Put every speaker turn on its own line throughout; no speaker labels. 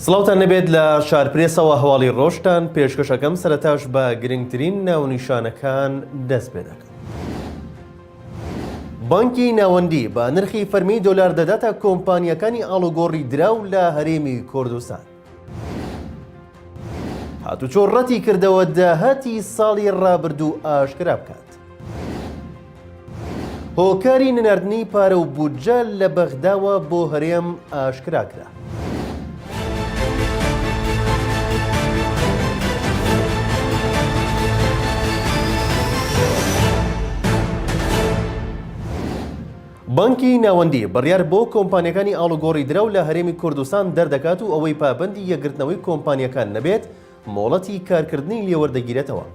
سڵاوتان لێبێت لە شارپرێسەوە هەواڵی ڕۆژتان پێشکەشەکەم سەرەتاش بە گرنگترین ناونیشانەکان دەست پێ دەکەم. بانکی ناوەندی بە نرخی فەرمی دۆلار دەداتە کۆمپانیەکانی ئاڵوگۆڕی دراو لە هەرێمی کوردستان. هاتوچۆ ڕەتی کردەوە داهاتی ساڵی ڕابردوو ئاشکرا بکات. هۆکاری نەناردنی پارە و بودجە لە بەغداوە بۆ هەرێم ئاشکرا کرا. بانکی ناوەندی بڕیار بۆ کۆمپانیەکانی ئاڵوگۆڕی دراو لە هەرێمی کوردستان دەردەکات و ئەوەی پابەندی یەکگرتنەوەی کۆمپانیەکان نەبێت مۆڵەتی کارکردنی لێوەردەگیرێتەوە.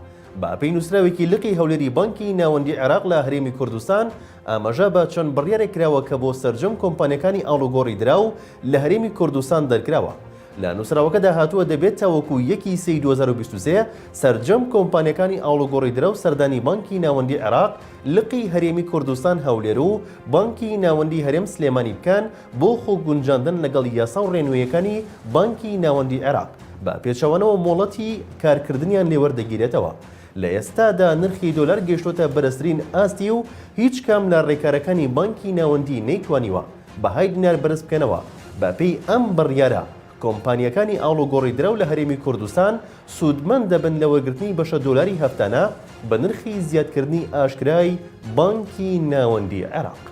بەپێی نووسراوێکی لقی هەولێری بانکی ناوەندی عێراق لە هەرێمی کوردستان ئاماژە بە چەند بڕیارێک کراوە کە بۆ سەرجەم کۆمپانیەکانی ئاڵوگۆڕی دراو لە هەرێمی کوردستان دەرکراوە. لە نووسراوەکەدا هاتووە دەبێت تاوەکو یەکی سێی 2023 سەرجەم کۆمپانیەکانی ئاڵوگۆڕی دراو سەردانی بانکی ناوەندی عێراق لقی هەرێمی کوردستان هەولێر و بانکی ناوەندی هەرێم سلێمانی بکەن بۆ خۆگونجاندن لەگەڵ یاسا و ڕێنوێیەکانی بانکی ناوەندی عێراق، بە پێچەوانەوە مۆڵەتی کارکردنیان لێوەردەگیرێتەوە. لە ئێستادا نرخی دۆلار گەیشتۆتە بەرزترین ئاستی و هیچ کام لە ڕێکارەکانی بانکی ناوەندی نەیتوانیوە بەهای دینار بەرز بکەنەوە، بەپێی ئەم بڕیارە کۆمپانیاکانی ئاڵوگۆڕی دراو لە هەرێمی کوردستان سوودمەند دەبن لە وەرگرتنی بەشە دۆلاری هەفتانە بە نرخی زیادکردنی ئاشکرای بانکی ناوەندی عێراق.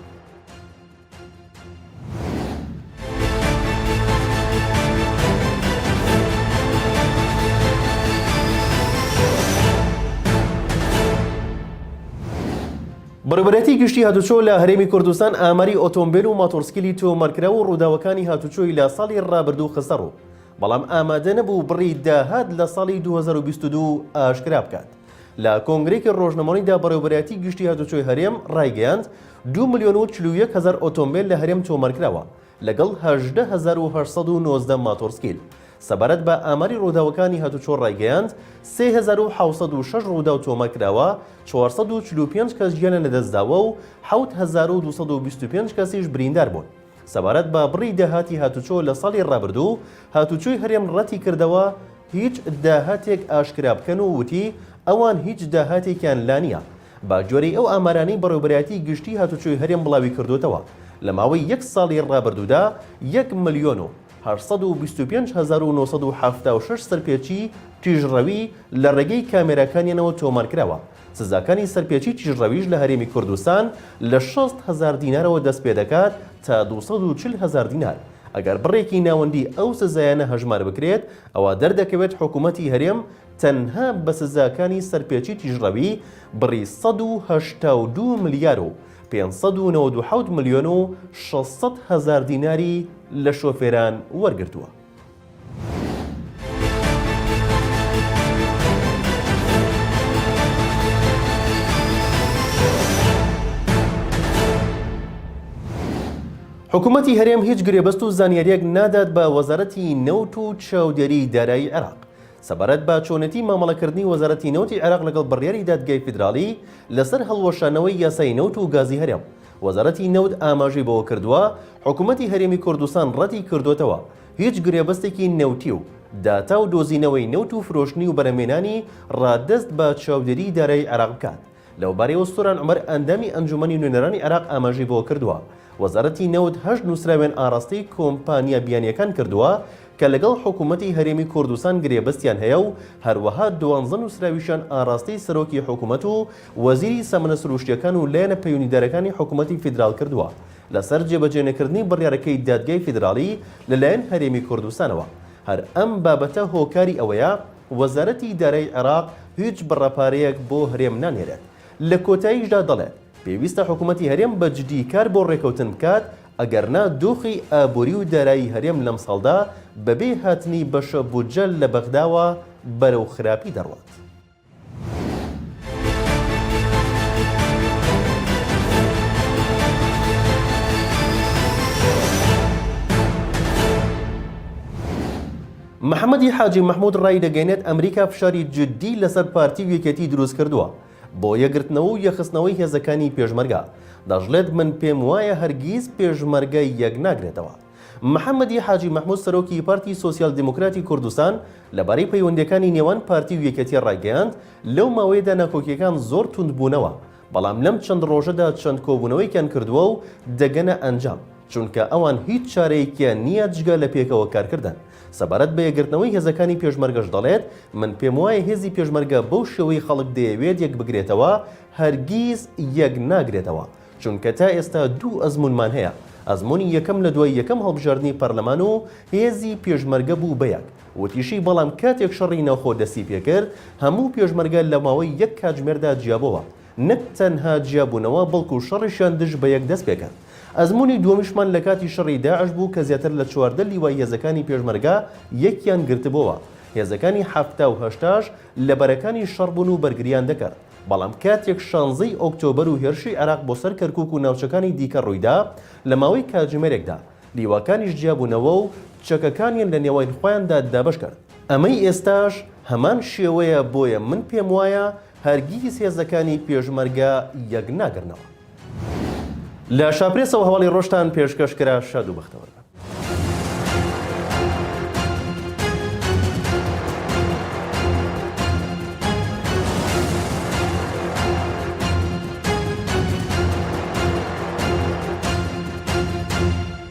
بەڕێوەبەرایەتی گشتی هاتوچۆ لە هەرێمی کوردستان ئاماری ئۆتۆمبێل و ماتۆڕسکیلی تۆمارکراو و ڕووداوەکانی هاتوچۆی لە ساڵی ڕابردوو خستەڕوو، بەڵام ئامادە نەبوو بڕی داهات لە ساڵی 2022 ئاشکرا بکات. لە کۆنگرەیەکی ڕۆژنامەوانیدا بەڕێوەبەرایەتی گشتی هاتوچۆی هەرێم ڕایگەیاند، دوو ملیۆن و 41 هەزار ئۆتۆمبێل لە هەرێم تۆمارکراوە، لەگەڵ 18819 ماتۆڕسکیل. سەبارەت بە ئاماری ڕووداوەکانی هاتوچۆ ڕایگەیاند، 3706 ڕووداو تۆمارکراوە، 445 کەس گیانیان لەدەستداوە و 7225 کەسیش بریندار بوون. سەبارەت بە بڕی داهاتی هاتوچۆ لە ساڵی ڕابردوو، هاتوچۆی هەرێم ڕەتیکردەوە هیچ داهاتێک ئاشکرا بکەن و وتی، ئەوان هیچ داهاتێکیان لانییە. بە گوێرەی ئەو ئامارانەی بەڕێوەبەرایەتی گشتی هاتوچۆی هەرێم بڵاویکردووەتەوە، لە ماوەی یەک ساڵی ڕابردوودا یەک ملیۆن و 825976 سەرپێچی تیژڕەوی لە ڕێگەی کامێراکانیانەوە تۆمارکراوە، سزاکانی سەرپێچی تیژڕەویش لە هەرێمی کوردستان لە 60 هەزار دینارەوە دەستپێدەکات تا 240 هەزار دینار. ئەگەر بڕێکی ناوەندی ئەو سزایانە هەژمار بکرێت، ئەوا دەردەکەوێت حکومەتی هەرێم تەنها بە سزاکانی سەرپێچی تیژڕەوی بڕی 182 ملیار و 597 ملیۆن و 600 هەزار دیناری لە شۆفێران وەرگرتووە. حکومەتی هەرێم هیچ گرێبەست و زانیارییەک نادات بە وەزارەتی نەوت و چاودێریی دارایی عێراق سەبارەت بە چۆنێتی مامەڵەکردنی وەزارەتی نەوتی عێراق لەگەڵ بڕیاری دادگای فیدراڵی لەسەر هەڵوەشانەوەی یاسای نەوت و گازی هەرێم. وەزارەتی نەوت ئاماژەی بەوەکردووە، حکومەتی هەرێمی کوردستان ڕەتی کردۆتەوە هیچ گرێبەستێکی نەوتی و داتا و دۆزینەوەی نەوت و فرۆشتنی و بەرهەمهێنانی ڕادەست بە چاودێریی دارایی عێراق بکات. لەوبارەیەوە سۆران عومەر ئەندامی ئەنجوومەنی نوێنەرانی عێراق ئاماژەی بەوەکردووە، وەزارەتی نەوت هەشت نووسراویان ئاڕاستەی کۆمپانیا بیانییەکان کردووە کە لەگەڵ حکوومەتی هەرێمی کوردستان گرێبەستیان هەیە و هەروەها دوانزە نووسراویشیان ئاڕاستەی سەرۆکی حکوومەت و وەزیری سامانە سرووشتییەکان و لایەنە پەیوەندیدارەکانی حکوومەتی فیدراڵ کردووە لەسەر جێبەجێنەکردنی بڕیارەکەی دادگای فیدراڵی لەلایەن هەرێمی کوردستانەوە. هەر ئەم بابەتە هۆکاری ئەوەیە وەزارەتی دارایی عێراق هیچ بڕە پارەیەک بۆ هەرێم نانێرێت. لە کۆتاییشدا دەڵێت، پێویستە حکومەتی هەرێم بە جدی کار بۆ ڕێکەوتن بکات، ئەگەرنا دۆخی ئابوری و دارایی هەرێم لەمساڵدا بەبێ هاتنی بەشە بودجە لە بەغداوە بەرەو خراپی دەڕوات. محەمەدی حاجی مەحمود ڕایدەگەیەنێت ئەمریکا فشاری جدی لەسەر پارتی و یەکێتی دروستکردووە بۆ یەکگرتنەوە و یەکخستنەوەی هێزەکانی پێشمەرگە، دەشڵێت من پێموایە هەرگیز پێشمەرگە یەکناگرێتەوە. محەمەدی حاجی مەحمود سەرۆکی پارتی سۆسیال دیموکراتی کوردستان لەبارەی پەیوەندییەکانی نێوان پارتی و یەکێتی ڕایگەیاند، لەو ماوەیەدا ناکۆکییەکان زۆر توندبوونەوە، بەڵام لەم چەند ڕۆژەدا چەند کۆبوونەوەیەکیان کردووە و دەگەنە ئەنجام، چونکە ئەوان هیچ چارەیەکیان نییە جگە لە پێکەوە کارکردن. سەبارەت بە یەکگرتنەوەی هێزەکانی پێشمەرگەش دەڵێت، من پێموایە هێزی پێشمەرگە بەو شێوەی خەڵک دەیەوێت یەکبگرێتەوە، هەرگیز یەکناگرێتەوە، چونکە تا ئێستا دوو ئەزموونمان هەیە، ئەزموونی یەکەم لە دوای یەکەم هەڵبژاردنی پەرلەمان و هێزی پێشمەرگە بوو بە یەک. وتیشی، بەڵام کاتێک شەڕی ناوخۆ دەستیپێکرد، هەموو پێشمەرگە لە ماوەی یەک کاتژمێردا جیابۆوە، نەک تەنها جیابوونەوە بەڵکو شەڕیشیان دژ بە یەک دەستپێکرد. ئەزموونی دووەمیشمان لە کاتی شەڕی داعش بوو کە زیاتر لە 14 لیوای هێزەکانی پێشمەرگە یەکیان گرتبۆوە، هێزەکانی 70 و هەشتاش لە بەرەکانی شەڕ بوون و بەرگریان دەکرد. بەڵام کاتێک شانزەی ئۆکتۆبەر و هێرشی عێراق بۆ سەر کەرکوک و ناوچەکانی دیکە ڕوویدا، لە ماوەی کاتژمێرێکدا لیواکانیش جیابوونەوە و چەکەکانیان لە نێوان خۆیاندا دابەش کرد. ئەمەی ئێستاش هەمان شێوەیە بۆیە من پێموایە هەرگیز هێزەکانی پێشمەرگە یەک ناگرنەوە. لە شاپرێسەوە هەواڵی ڕۆژتان پێشکەش کرا شاد و بەختەوەر بن.